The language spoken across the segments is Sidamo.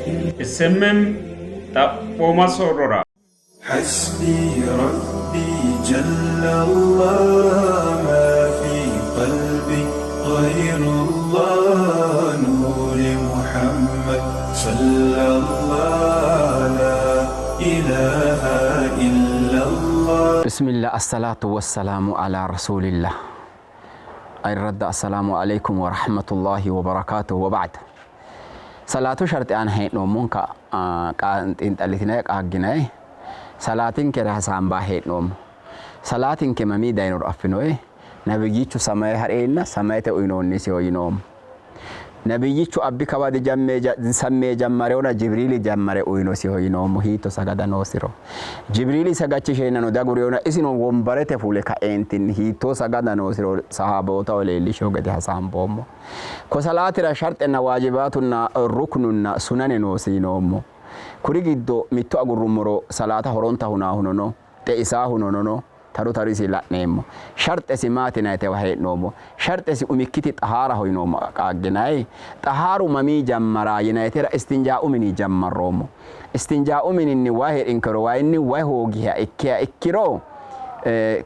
SMM xaphooma soorrora. Hasbi Rabbi Jallallah ma fi qalbi ghayrullah nuri Muhammad sallallah la ilaha illallah. Bismillah Assalatu wassalamu ala rasulillah Ayirradda Assalaamu Aleykum Warahmatullahi Wabarakaatuh Waba'd Salaatu sharxe aana hee'noommonka xiinxallitinayi qaagginayi salaatinkere hasaambayi hee'noommo. Salaatinke mamii dayinoro affinoyi? Nabiyyichu samaye ha'reenna samayete uyinoonnisiho yinoommo. Nabiyyichu abbi kawa disammee jammarewona Jibriili jammare uyinosiho yinoommo hiitto sagada noosiro. Jibriili sagachisheennano diagurewona isino wombarete fule kaeentinni hiittoo sagada noosiro sahaabootaho leellishiho gede hasaamboommo. Ko salaatira sharxenna waajibaatunna ruknunna sunane noosi yinoommo. Kuri giddo mitto agurrummoro salaata horonta hunaahuno no, xeisaahuno no, taru taruisi la'neemmo. Sharxesi maati yinayitewa hee'noommo. Sharxesi umikkiti xahaaraho yinoommo qaagginayi? Xahaaru mamii jammaraa yinayitera istinjaa'u minii jammarroommo. Istinjaa'u mininni way hee'rinkero wayinni way hoogiha ikkiha ikkiro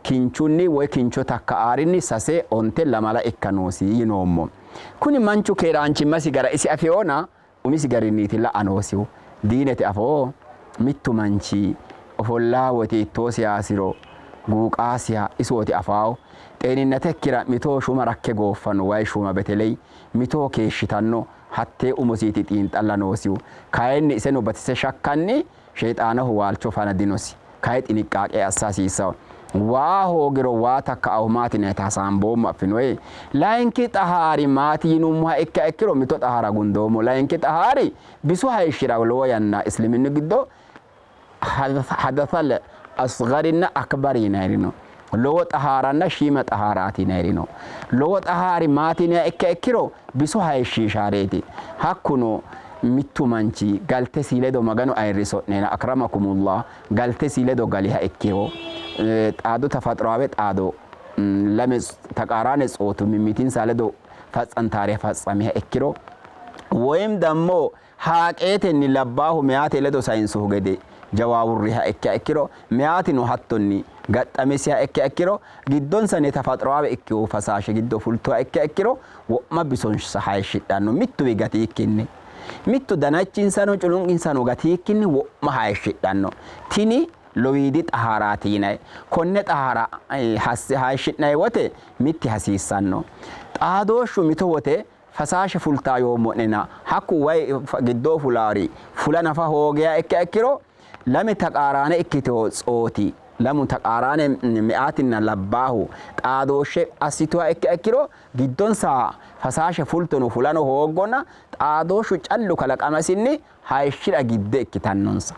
kinchunni woy kincho takka'aarinni sase, onte, lamala ikka noosi yinoommo. Kuni manchu keeraanchimmasi gara isi afeewona umisi garinniiti la''a noosihu. Diinete afoo mittu manchi ofollaa woyte hiittoo siyaasiro guuqaasiha isooti afaahu. Xeeninnatekkira mitoho shuma rakke gooffanno way shuma beteley mitoho keeshshitanno hattee umosiiti xiinxalla noosihu. Kayinni iseno batise shakkanni Sheexaanaho waalcho fana dinosi. Kayi xiniqqaaqe assa hasiissanno. Waa hoogiro waa takka'ahu maati yinannita hasaamboommo affinoyi? Layinki xahaari maati yinummoha ikkiha ikkiro mito xahaara gundoommo. Layinki xahaari bisu hayishshira lowo yanna isliminnu giddo hadathal asgharinna akbar yinanniri no. Lowo xahaaranna shiima xahaaraati yinanniri no. Lowo xahaari maati yiniha ikkiha ikkiro biso hayishshiishaareeti. Hakkuno mittu manchi galtesi ledo Maganu ayirriso'nena, akramakumullah, galtesi ledo galiha ikkiro, xaado tafaxroawe xaado lame taqaaraane tsootu mimmitinsa ledo fatsantaariha fatsamiha ikkiro, woyim dammo haaqeetenni labbaahu meyaate ledo sayinsuhu gede jawaawurriha ikkiha ikkiro, meyaatino hattonni gaxxamesiha ikkiha ikkiro, giddonsanni tafaxroawe ikkinohu fasaashe giddo fultuha ikkiha ikkiro, wo'ma bisonsa hayishshidhanno, mittuwi gatiikkinni. Mittu danachinsano culunqinsano gatiikkinni wo'ma hayishshidhanno. Tini lowiidi xahaaraati yinanni. Konne xahaara hayishshi'nanni wote mitti hasiissanno. Xaadooshshu mito wote fasaashe fultaa yoommo'nena, hakku wayi giddoo fulaari fula nafa hoogiha ikkiha ikkiro, lame taqaaraane ikkitino tsooti, lamu taqaaraane meyaatinna labbaahu xaadooshshe assituha ikkiha ikkiro, giddonsa fasaashe fultono fulano hooggona, xaadooshshu callu kalaqamasinni hayishshi'ra gidde ikkitannonsa.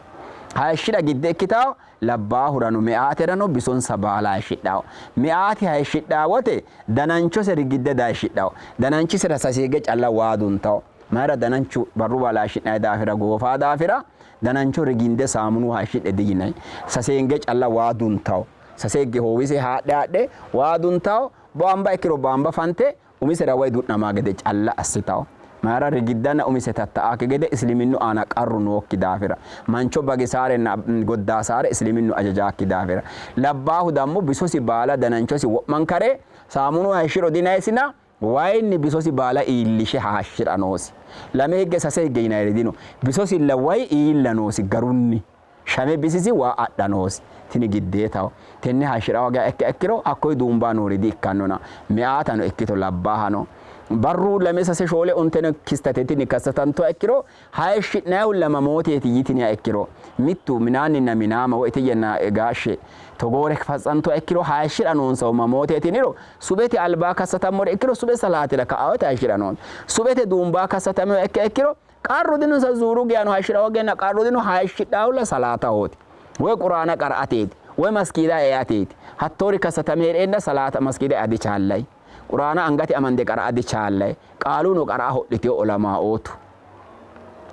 Hayishshi'ra gidde ikkitanno, Labbaahurano meyaaterano bisonsa baala hayishshidhanno. Meyaati hayishshidhanno wote dananchose rigidde dihayishshidhanno. Dananchisera sase hige calla waa duntanno. Mayira dananchu barru baala hayishshi'nanni daafira goofaa daafira danancho riginde saamunu hayishshidhe diyinanni. Sase hinge calla waa duntanno. Sase higge hoowise haadhe haadhe waa duntanno. Baamba ikkiro baamba fante umisera way du'namaa gede calla assitawo. Mayra rigiddanna umise tatta'aakki gede isliminnu aana qarru nookki daafira. Mancho bagisaarenna goddaasaare isliminnu ajajaakki daafira. Labbaahu dammo bisosi baala dananchosi wo'mankare saamunu hayishshiro dinayisina wayinni bisosi baala iillishe hayishshi'ra noosi. Lame higge sase higge yinayiri dino. Bisosilla way iilla noosi garunni. Shame bisisi waa adha noosi. Tini giddeetaho. Tenne hayishshi'ra hoogiha ikkiha ikkiro hakkoye duumbaa noori di''ikkannona. Meyaatano ikkito labbaahano barru lame sase shoole onteno kistatetinni kassatantuha ikkiro hayishshi'nannihulla mamooteeti yitiniha ikkiro mittu minaanninna minaama woy itiyyenna gaashshe togoore fatsantuha ikkiro hayishshi'ra noonsahu mamooteeti yiniro subete albaa kassatammore ikkiro sube salaatira ka'a woyte hayishshi'ra noonsa. Subete duumbaa kassataminoha ikkiha ikkiro Qarru dinonsa zuuru geano hayishshidha hoogeenna qarru dino hayishshidhahulla salaatahooti woy quraana qara'ateeti woy maskiida eateeti hattoori kassatame hee'reenna salaata maskiida ea dichaallay quraana angate amande qara'a dichaallay qaaluno qara'a ho'litino olamaa'ootu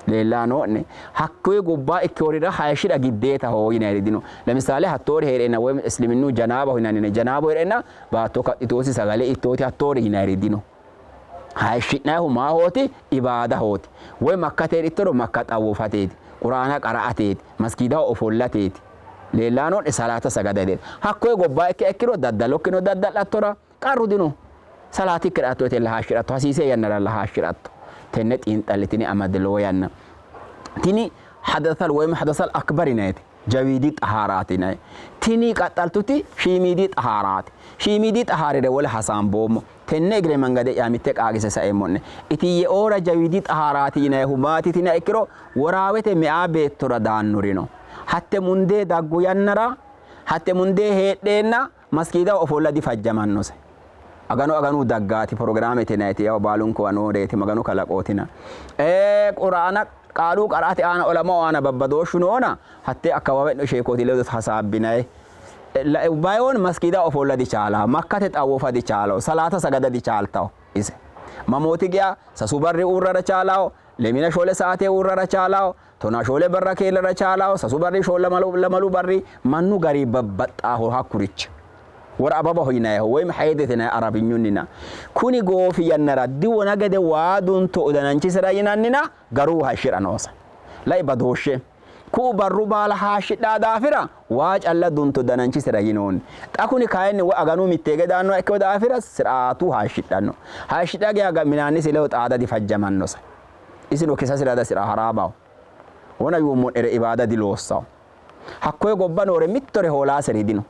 leellaa noo'ne hakkuyi gobbaa ikkiyorira hayishshidha giddeetaho yinayiri dino lemisaale hattoori hee'reenna woy isliminnu janaabaho yinanni janaabu hee'reenna baatto kaxxitoosi sagale ittooti hattoori yinayiri dino. Hayishshi'nannihu maahooti? Ibaadahooti. Woy Makkate heedhittoro Makka xawwufateeti, Quraana qara'ateeti, maskiidaho ofollateeti. Leellaano'ne salaata sagadateeti. Hakkoye gobbaa ikkiha ikkiro daddalokkino dadda'lattora qarru dino. Salaatikkira atto yitella haashshi'ratto, hasiise yannaralla haashshi'ratto. Tenne xiinxallitine amadde lowo yanna. Tini hadathal woyim hadathal akbar yinannite. Jawiidi xahaaraati yinanni. Tini qaxxaltuti shiimiidi xahaaraati. Shiimiidi xahaarire wole hasaamboommo. Tenne egere mangade'ya mitte qaagise saeemmo'ne. Itiyyeoora jawiidi xahaaraati yinannihu maati yitiniha ikkiro, woraawete meyaa beettora daannori no. Hatte mundee daggu yannara, hatte mundee heedheenna maskiidaho ofolla difajjamannose. Aganu aganu daggaati pirogiraamete yinanniti yawo baalunkuwa nooreeti Maganu kalaqootina. Ee, Quraana qaalu qara'ate aana olamao aana babbadooshshu noona hattee akkawawe'no sheekooti ledo hasaabbinayi. Bayoon maskiida ofolla dichaalaho, Makkate xawwofa dichaalaho, salaata sagada dichaaltaho ise. Mamooti geya sasu barri uurrara chaalaho, lemina shoole saate uurrara chaalaho, tonaa shoole barra keelara chaalaho, sasu barri shoole lamalu barri mannu gari babbaxxaaho hakkurichi. Wor ababaho yinayiho woyim haydete yinayi Arabinyunnina. Kuni goofi yannara diwona gede waa dunto udananchisera yinannina garu hayishshi'ra noose. Lai badooshshe. Ku'u barru baala haashshidhaa daafira waa calla dunto dananchisera yinoonni. Xa kuni kayinni woy aganu mitteege daannoha ikkino daafira siraatu haashshidhanno. Hayishshidha geya minaannise ledo xaada difajjamannose. Isino kisasira dasira haraabaho. Wona yuummo'nere ibaada diloossawo. Hakkoye gobba noore mittore hoolaaseri dino.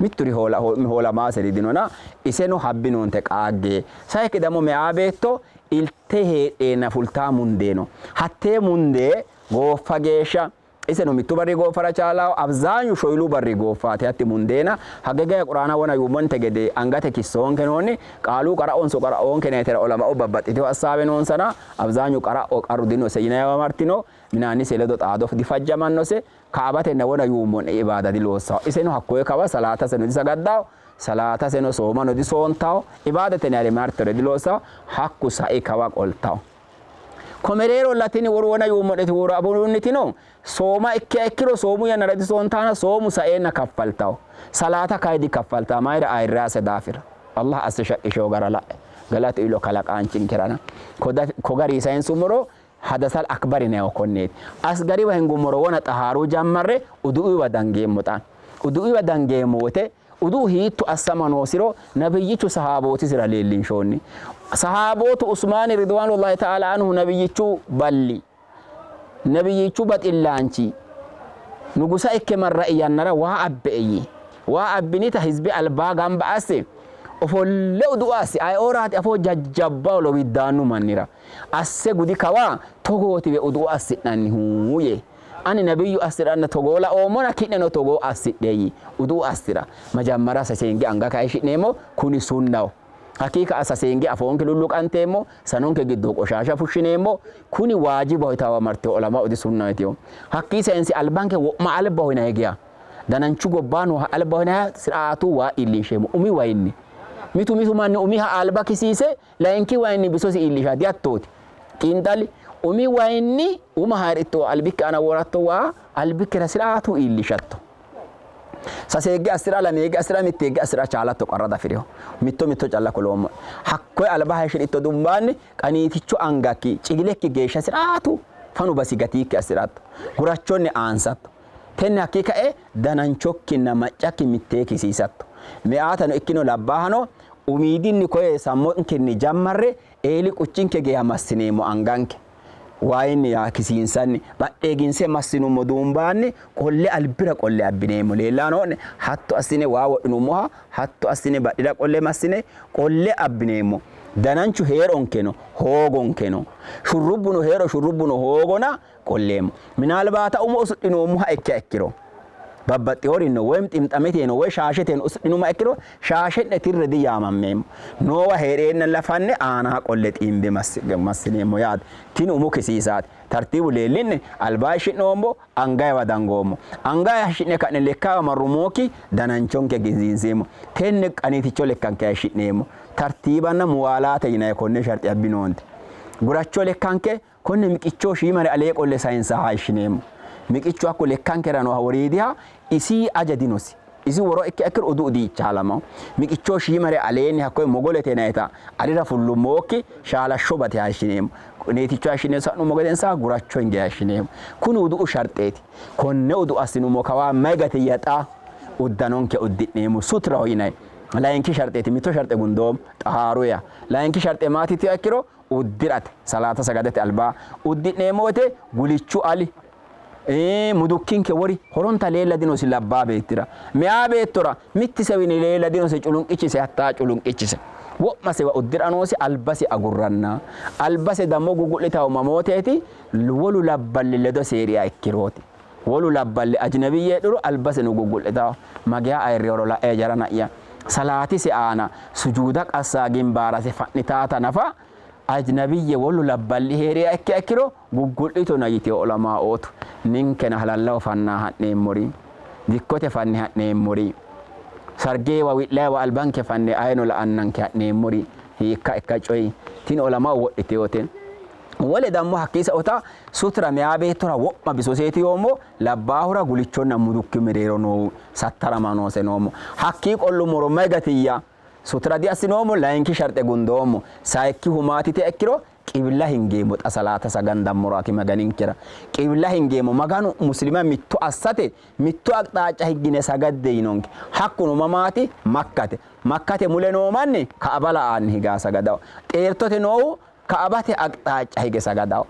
Mitturi hoolamaaseri dinona iseno habbinoonte qaagge. Sayikki damo meyaa beetto ilte heedheenna fultaa mundee no. Hattee mundee gooffa geeshsha iseno mittu barri gooffara chaalaawo, abzaanyu shoylu barri gooffaati hatti mundeena. Hage geya Quraana wona yuummonte gede angate kissoonke noonni qaaluu qara'onso qara'oonke yinayitera olamao babbaxxitino assaawe noonsana abzaanyu qara'o qarru dinose yinayiwa martino. Minaannise ledo xaado difajjamannose, Kaabatenna wona yuummo'ne ibaada diloossanno. Iseno hakkoye kawa salaataseno disagaddanno, salaataseno soomano disoontanno, ibaadate yinannire martore diloossanno, hakku sai kawa qoltanno. Ko mereerolla tini woru wona yuummo'neti woru aburunnitino sooma ikkiha ikkiro soomu yannara disoontanno, soomu saeenna kaffaltanno. Salaata kayi dikaffaltanno, mayira? Ayirrase daafira. Allah asse shaqqishewo gara la'e. Galatu iillo kalaqaanchinkera. Ko garii sayinsummoro Hadasal akbar yinannihu konneeti. Asgariwa hingummoro wona xahaaruu jammarre uduuwa dangeemmo xa. Uduuwa dangeemmo wote uduu hiitto assama noosiro nabiyyichu sahaabootisira leellinshoonni. Sahaabootu Usmaani ridwaanullahi ta'ala anhu nabiyyichu balli, nabiyyichu baxillaanchi, nugusa ikke marrai yannara waa abbe''e yii. Waa abbinita hizbe albaa gamba asse ofolle udu'a assi. Ayeooraati afoo jajjabbaho lowiddaannu mannira. Asse gudi kawa togootiwe udu'u assi'nannihu yee. Ani nabiyyu assi'ranna togoo laoommona ki'neno togoo assidhe yii. Udu'u assi'ra majammara saseenge anga kayishi'neemmo, kuni sunnaho. Hakkii ka'a saseenge afoonke lulluqanteemmo, sanonke giddo qoshaasha fushshineemmo, kuni waajibaho yitaawa martino ulama'u disunnaho yitino. Hakkii sayinse albanke wo'ma albaho yinanni geya dananchu gobbaa nooha albaho yinanniha siraatu waa iillinsheemmo umi wayinni. Mitu mitu manni umiha alba kisiise Layinki wayinni bisosi iillisha dihattooti. Xiinxalli. Umi wayinni uma haa'ritto albikki aana woratto waa albikkira siraatu iillishatto. Saseegge assi'ra, lameegge assi'ra, mitteegge assi'ra chaalatto qarra dafi'rino. Mitto mitto calla kuloommo'ne. Hakkoye alba hayishshi'ritto dumbaanni qaniiticho angakki cigilekki geeshsha siraatu fanu basi gatiikki assi'ratto. Gurachonni aansatto. Tenne hakkii ka'e dananchokkinna maccakki mittee kisiisatto. Meyaatano ikkino labbaahano umiidinni koye sammonkenni jammarre eeli quchinke geya massineemmo anganke waayinni yaa kisiinsanni badheeginse massinummo duumbaanni qolle albira qolle abbineemmo. Leellaa noo'ne? Hatto assine waa wodhinummoha hatto assine badhira qolle massine qolle abbineemmo. Dananchu hee'ronkeno hoogonkeno, shurrubbuno hee'ro shurrubbuno hoogona qolleemmo. Minaalbaata umo usudhinoommoha ikkiha ikkiro, babbaxxinorinno woy ximxameteno woy shaasheteno usudhinummoha ikkiro, shaashe'ne tirre diyaamammeemmo. Noowa hee'reenna lafanne aana qolle xiimbe massineemmo yaate. Tini umu kisiisaati. Tartiibu leelli'ne alba hayishshi'noommo, angayiwa dangoommo. Anga hayishshi'ne ka'ne lekkawa marrummokki dananchonke kisiinseemmo. Tenne qaniiticho lekkanke hayishshi'neemmo. Tartiibanna muwaalaate yinanni konne sharxe abbinoonte. Guracho lekkanke Konne miqicho shiimare alee qolle sayinsa hayishshineemmo. Miqichu hakku lekkankera nooha woriidiha isii aja dinosi. Isi woro ikkiha ikkiro udu'u diichaalamawo. Miqicho shiimare aleenni hakkoye mogolete yinannita alira fullummokki shaalashsho bate hayishshineemmo. Neeticho hayishshine sa'nummo gedensaa guracho hinge hayishshineemmo. Kuni udu'u sharxeeti. Konne udu'u assinummo kawaa mayi gatiyya xa uddanonke uddi'neemmo. Sutraho yinanni. Layinki sharxeeti. Mitto sharxe gundoommo. Xahaaru yaa. Layinki sharxe maati yitiha ikkiro uddi'rate. Salaata sagadate albaa uddi'neemmo woyte gulichu ali mudukkinke wori horonta leella dinosi labbaa beettira. Meyaa beettora mittisewini leella dinose culunqichise hattaa culunqichise. Wo'masewa uddi'ra noosi albasi agurranna. Albase dammo guggu'litawo mamooteeti? Wolu labballi ledo seeriha ikkirooti. Wolu labballi ajinabiyye heedhuro albaseno guggu'litawo. Mageya ayirriyoro la'e jarana'ya. Salaatise aana sujuuda qassaa gimbaarase fa'nitaata nafa ajinabiyye wolu labballi hee'riha ikkiha ikkiro guggu'litona yitino ulamaa'ootu. Ninkena halallaho fannaa ha'neemmori, dikkote fanne ha'neemmori, sargeewa wi'layiwa albanke fanne ayino la'annanke ha'neemmori hiikka ikka coyi? Tini ulama'u wodhitinote. Wole dammo hakkii sa'uta sutra meyaa beettora wo'ma bisoseeti yoommo, labbaahura gulichonna mudukki mereero noohu sattarama noose noommo. Hakkii qollummoro mayi gatiyya? Sutra diassinoommo, layinki sharxe gundoommo. Sayikkihu maati yitiha ikkiro, qibla hingeemmo, xa salaata sagandammoraati Maganinkera. Qibla hingeemmo, Maganu muslima mitto assate mitto aqxaaca higgine sagadde yinonke. Hakkuno mamaati? Makkate. Makkate mule noo manni Ka'aba la'anni higaa sagadawo. Xeertote noohu Ka'abate aqxaaca hige sagadawo.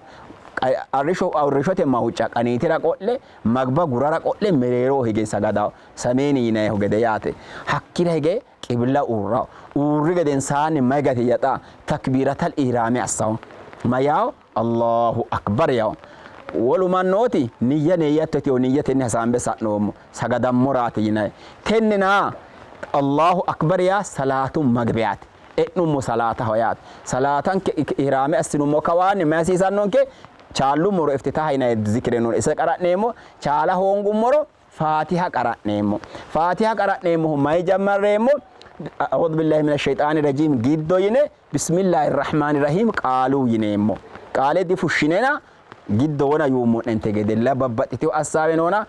Arrisho arrishshote mawuca qaniitira qo'le, magba gurara qo'le mereeroho hige sagadawo. Sameeni yinannihu gede yaate. Hakkira hige qibla uurrawo. Uurri gedensaanni mayi gatiyya xa? Takbiiratal ihraame assawo. Ma yawo? Allahu akbar yawo. Wolu mannooti niyya neeyyatto yitewo niyyatenni hasaambe sa'noommo. Sagadammoraati yinanni. Tennena Allahu akbar yaa salaatu magbiyaati. E'nummo salaataho yaate. Salaatanke ihraame assinummo kawaanni mayi hasiisannonke? Chaallummoro iftitaha yinanni zikire no ise qara'neemmo. Chaala hoongummoro Faatiha qara'neemmo. Faatiha qara'neemmohu mayi jammarreemmo? A'uuzu billahi mina sheyixaani rajiim giddo yine bismillahi rahmaani rahiim qaalu yineemmo. Qaale difushshinena giddo wona yuummo'nente gedella babbaxxitino assaawe noona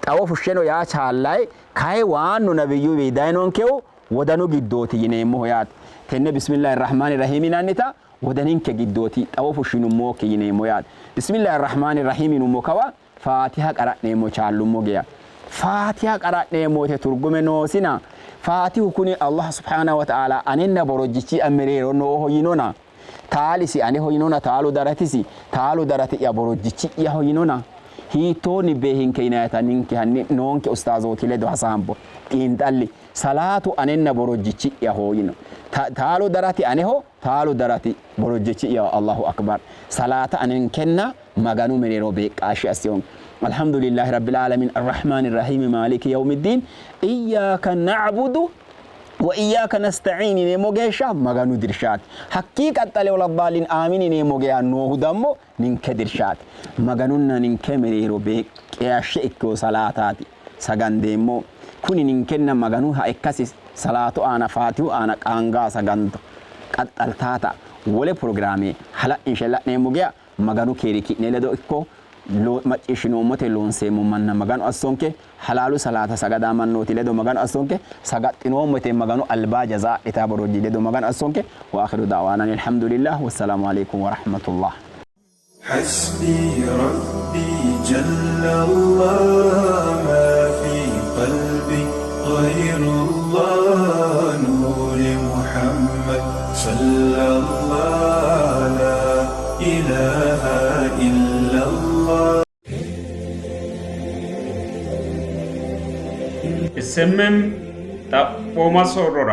xawo fushsheno yaa chaallayi kayi waannu nabiyyuwi dayinonkehu wodanu giddooti yineemmoho yaate. Tenne Bismillahi Rahmaani Rahiim yinannita wodaninke giddooti xawo fushshinummokki yineemmo yaate. Bismillahi Rahmaani Rahiim yinummo kawa Faatiha qara'neemmo chaallummo geya. Faatiha qara'neemmo woyte turgume noosina Faatihu kuni Allah subhaanahu wa ta'aala anenna borojjichi'ya mereero nooho yinona taalisi aneho yinona taalu daratisi taalu darati'ya borojjichi'yaho yinona hiittoonni beehinke yinayita ninke hanni noonke ustaazooti ledo hasaambo xiinxalli Salaatu anenna borojjichi'yaho yino. Taalu darati aneho, taalu darati borojjichi'yaho. Allahu Akbar. Salaata anenkenna Maganu mereero beeqqaashshe assiyonke. Alhamdulillahi Rabbil Aalamiin Arrahmaani Rahiimi Maaliki Yawmiddiin Iyyaaka na'budu wa iyyaaka nasta'iin yineemmo geeshsha Maganu dirshaati. Hakkii qaxxale waladdaalliin aamiin yineemmo geya noohu dammo ninke dirshaati. Maganunna ninke mereero beeqqeashshe ikkino salaataati. Sagandeemmo. Kuni ninkenna Maganuha ikkasi salaatu aana Faatihu aana qaangaa saganto qaxxaltaata wole pirogiraame hala'linshe la'neemmo geya Maganu keeri ki'ne ledo ikko. Macciishshinoommote loonseemmo manna Maganu assonke. Halaalu salaata sagadaa mannooti ledo Maganu assonke. Sagaxxinoommote Maganu albaa jaza adhitaa borojji ledo Maganu assonke. Wa akhiru da'waana anil hamdulillah. Wassalaamu aleykum wa rahmatullah. حسبي ربي جل الله ما في قلبي غير الله نور محمد صلى الله لا إله إلا الله SMM Xaphooma Soorrora.